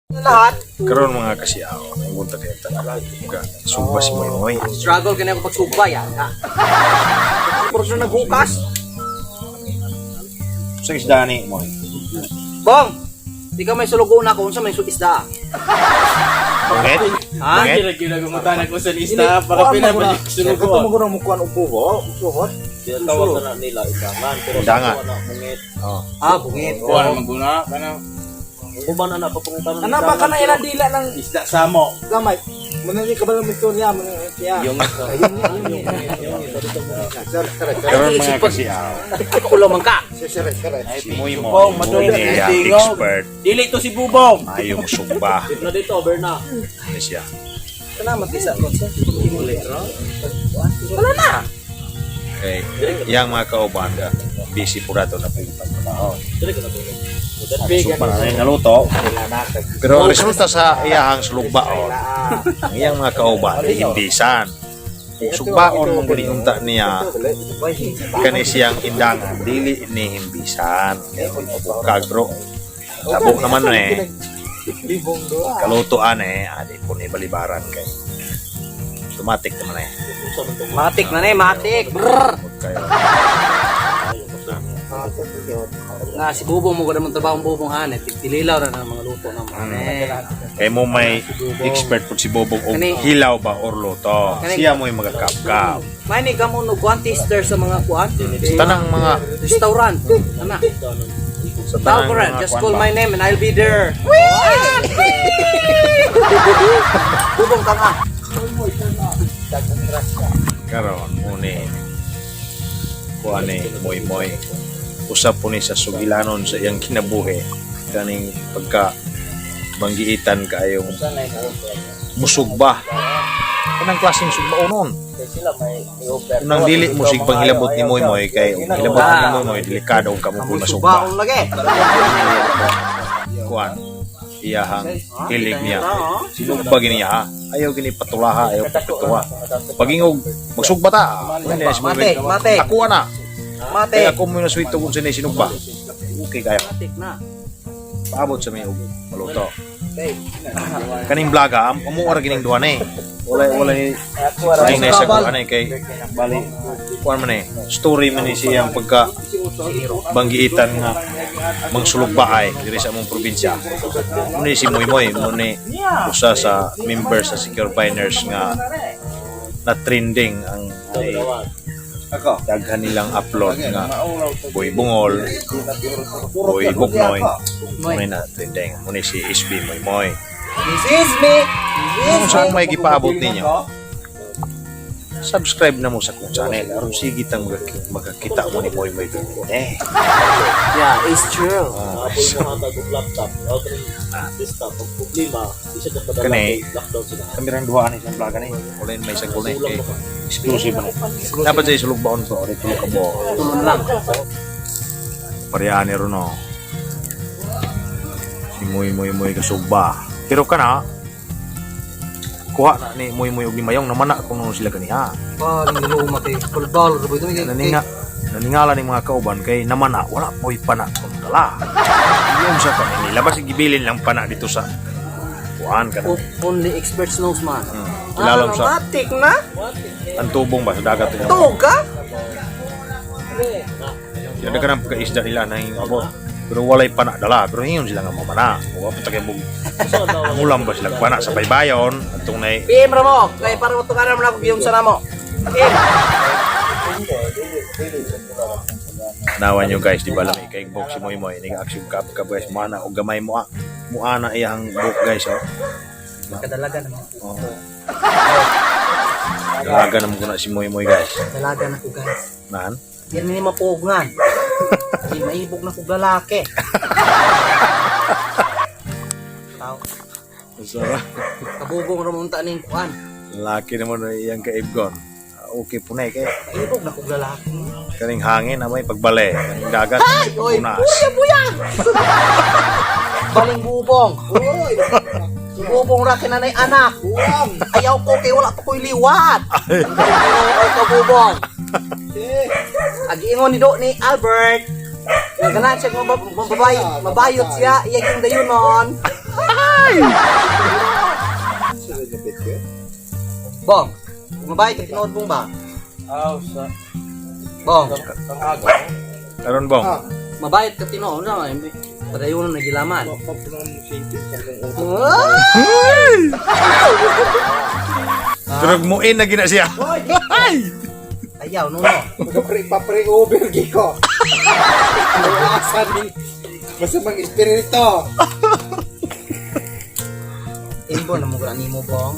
Lahat. Karon, mga kasiyaw, may buntag kayo tanan. Ka sugba si Moy Moy. Struggle kani ako pagsugba yan. Ha? Puro na naghukas. Sa isda ni Moy. Bong, di ka may sulugon ako unsa may isda. Bungit? Ha? Bungit? Kira gumutan ako sa lista para pinabalik Ito mo guna mo kuan ubo, usuhot. Tinatawag na nila idangan pero Idangan. sa na mungit. Oh. Ah, bungit. Kuha na maguna kana Uban na papunta Ana ba kana ilang dila ng isda samo. gamay? Muna ni kabalo mo istorya mo niya. Yung yung Sir, sir, sir. Karon, mga kasiyaw, Ako man ka. Sir, sir, sir. si Moy Moy, Bong, madungit ni ang tingog. expert, Dili to si Bubong. maayo mo sugba. Na dito Berna. Ano siya? Salamat isa ko. Wala na. Okay. Yang mga kauban, busy po rato na po yung pagtrabaho. Dili ka na tulog. Sugba na yung naluto. Pero ang resulta sa iyahang sulugbaon, ang iyang mga kauban, himbisan. Kung sugbaon mong guniunta niya, kani siyang indangan, dili ni himbisan. Kaya mabukag bro. Tabok naman eh. Libong doa. Kalutoan eh, adi po ni balibaran kay. Automatic naman eh. Matik na ni, matik. Brrr. Huwag kayo. Na si Bubong mo gud man trabaho ang Bubong han. Tililaw ra na ang mga luto na mga. Eh. Kay mo may expert po si Bobong og Kani- hilaw ba or luto. Kani- Siya mo yung magakapkap. May ni kamo no kuan taster sa mga kuan. Sa tanang mga Restaurant. Ana. sa tanang Tawag ko rin, mga just kuan call ba? my name and I'll be there. Bubong kang ah. Karon muni kuan ni Moy Moy. Usap po ni sa sugilanon sa iyang kinabuhi kaning pagka banggiitan kaayong musugba. Kanang klaseng sugbaonon. Sila may offer. Nang dili mo sig panghilabot ni Moy Moy kay og hilabot ni Moy Moy delikado og kamo Amoy po masugba. subaon lagi. Kuan iyahang hilig niya. Sinugba gini niya ha. Ayaw gini patulaha, ayaw pagkatuwa. Pagingog magsugba ta. Ano si Moy Moy? Mate, mate. Ako ana. Mate. Kaya ako mo na sweet kung sinay sinugba. Okay kayo. Matik na. Paabot sa may og maluto. Kaning blaga, am amo ra gining duha ni. Wala wala wala na sa kuan eh, kay bali kuan man eh. Story man ni siyang pagka banggiitan nga mangsulugba ay diri sa among probinsya. Muni si Moy Moy, muni usa sa member sa Secure Biners nga na trending ang ay, daghan nilang upload nga Boy Bungol, Boy Bugnoy, muni na trending. Muni si SB Moy Moy. This is me. This Kung is saan me. may gipaabot ninyo, subscribe na mo sa kong channel. Aron sige tang magkakita mo ni Moy Moy eh. Yeah, it's true. Apoy mo hatag og laptop, o desktop og problema, di siya kapadala Kani. kay lockdown sila. Kami rang duha ni sa vlog ani. Wala may sagol ni kay exclusive man. Dapat sa isulog baon to, ori tulo ka bo. Tulon lang. Parehani ni Rono. Si Moy Moy Moy kasugba. Pero kana kuha na ni Moy Moy og ni Mayong naman na kung sila kaniha. Paling luma kay balbal ra ba ito? Naninga naningala ni mga kauban kay naman na wala po'y pana kung dala. Yung sa kanila nila basta gibilin lang pana dito sa kuan kana. Only experts knows man. Ilalom Ah, sa matik na. ang tubong ba sa dagat niya. Tuga. Yan ka nang pagkaisda nila na abot. Pero walay pana dala, pero hingon sila nga mamana. Wa pa tagay mong ngulam ba sila pana sa baybayon atong nay PM ra mo. Kay para matukaran mo na ako giyong sa namo. PM. Nawa nyo guys, di ba lami kay box si Moy Moy ning action cup ka guys, mana og gamay mo ah. Muana iyang book guys oh. Kadalaga naman. Oh. Dalaga naman ko na si Moy Moy guys. Dalaga na ko guys. Nan. Yan ni mapugngan. Di maibog na kog lalaki. Tao. So, Kabubong ra mo unta ning kuan. laki naman na iyang kaibgon. Ah, okay po na eh, kay Maibog na kog lalaki. kaning hangin na may pagbale, kaning dagat, Oy, punas. buya buya. Baling bubong. Uy, Si bubong ra kinanay anak. Ayaw ko kay wala pa ko'y liwat. Ay ka bubong. Agiingon ni do ni Albert. Nga ganahan siya mabayot siya, iya yung dayunon. Bong, bumabay ka tinuod, Bong, ba? Aw, sa Bong, pang-aga. Karon, Bong. mabayad ka tinuod na eh. Padayon na nagilaman. Turog muin na gina siya. Ay! Ayaw, no, no. Magpre-over giko. Asa ni masamang espiritu. Imbo na mo gani mo, Bong.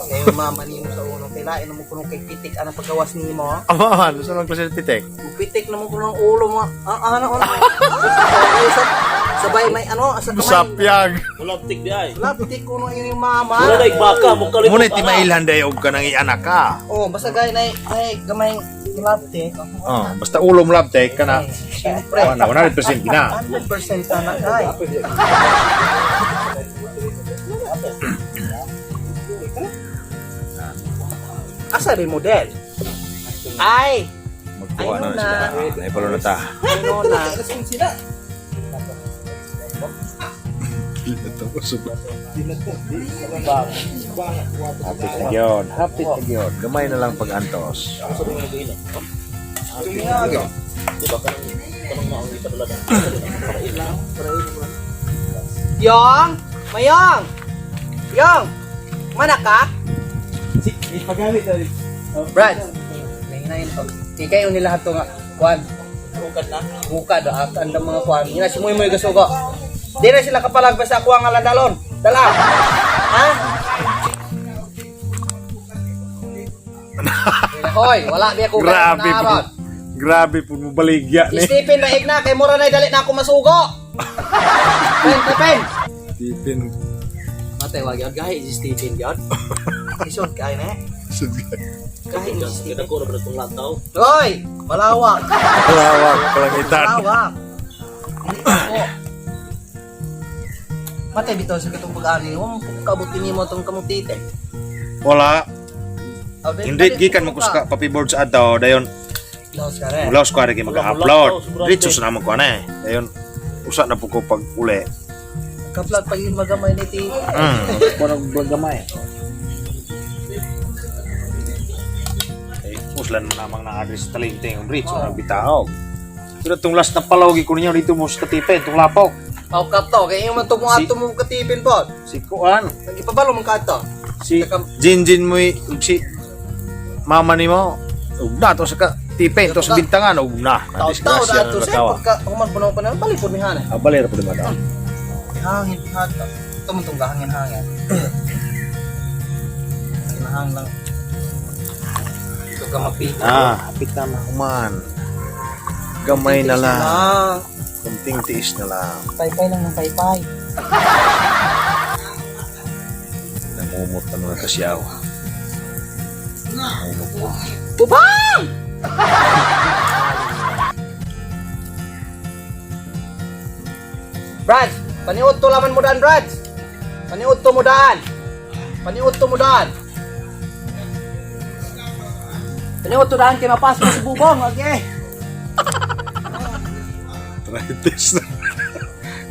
Kay mama nimo sa uno kay lain na mo kuno kay pitik anang paggawas nimo. Ama man, gusto lang klase pitik. Pitik na mo kuno ang ulo mo. Ah, ano, ano. Ah, sabay may ano sa kamay. Sapyag. Mulabtik di ay. Laptik kuno yung mama. Wala na baka mo kalit. Muna timailhan day og kanang ianak ka. Oh, basta gay na ay gamay laptik. Oh, basta ulo mo labtek kana. Siyempre. Oh, na 100% gina. 100% na ay. Asa rin model? Ay! Magkuha na na sila. Naipalo na ta. Ano na? Hapit na gyud, hapit na gyud. Gamay na lang pag-antos. Yong! Mayong! Yong! Mana ka? Ipagamit na. Brad! Nahinayin pa. Kaya yung nila to nga. Kwan. Bukad na. Bukad. Ah, ang mga kwan. Hina si Muy Muy gasugo. Di na sila kapalag basta ako ang alandalon. Dala! Ha? Hoy, wala di ako Grabe po. naron. Grabe po mo baligya Si ni. Stephen daig na kay mura na dali na ako masugo. Stephen, Stephen. Stephen. Matay wag gyud gahi si Stephen gyud. Isod kay na. Gahi ni si Kita Stephen. ko na ba itong lantaw? Hoy, malawak. Malawak kalangitan. Malawak. Hindi ako. Matay bitaw sa katong pag-ani, wa mo kaabot nimo tong kamutite. Wala. Aw, dili- Hindi dali- gikan mo kuska papi board sa adto dayon. Laos ka rin. Mulaos ko ari kay mag-upload. Mulaos, Diretso sa naman ko ana eh. Dayon usa na po ko pag uli. Kaplag pag yung magamay ni ti. Kuno vlog gamay. Eh, uslan mo namang na address sa talinting ang bridge, oh. Bitaog. Pero itong last na palawag ko ninyo dito mo sa katipin, itong lapok. Aw kato, kay yung man mo ato mo katipin po. Si Kuan, Nagipabalo man ka ato. si Jinjin mo ug si mama nimo ug na to sa katipin, to sa bintangan ug na. Taw-taw Nadisgrasya na ato na sa tawa. pagka human puno pa na balik pud mi hana. Ah, balir po di ba daw? Hangin hata. Ito man tong gahangin-hangin. Hangin lang. Ito ka mapita. Ah, hapit na mahuman. Gamay na lang. Ah, Kunting tiis na lang. paypay lang ng paypay. Namumot na mga kasyaw. Namumot na. Bubang! Brad, paniud to laman mo daan, Brad. Paniud to mo daan. Paniud to mo daan. Paniud to daan kay mapasok si Bubong, okay? Arthritis na.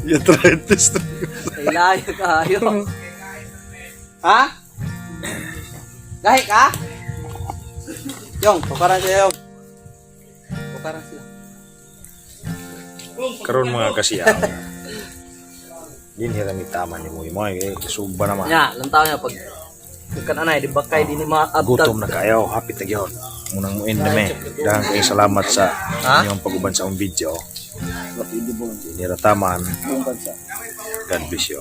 Yung arthritis na. Kailayo kayo. Ha? Gahi ka? Yong, pukaran sila, Yong. Pukaran sila. Karon mga kasyaw. Din hirami tama ni Muy Moy. Eh, sugba naman. Nya, lantaw niya pag kan anay di bakay di ni maabtag. Gutom na kayo. Happy na yun. Munang mo end me. Dahil kayo salamat sa Ha? inyong pag-uban sa akong video. Din hirataman. God bless you.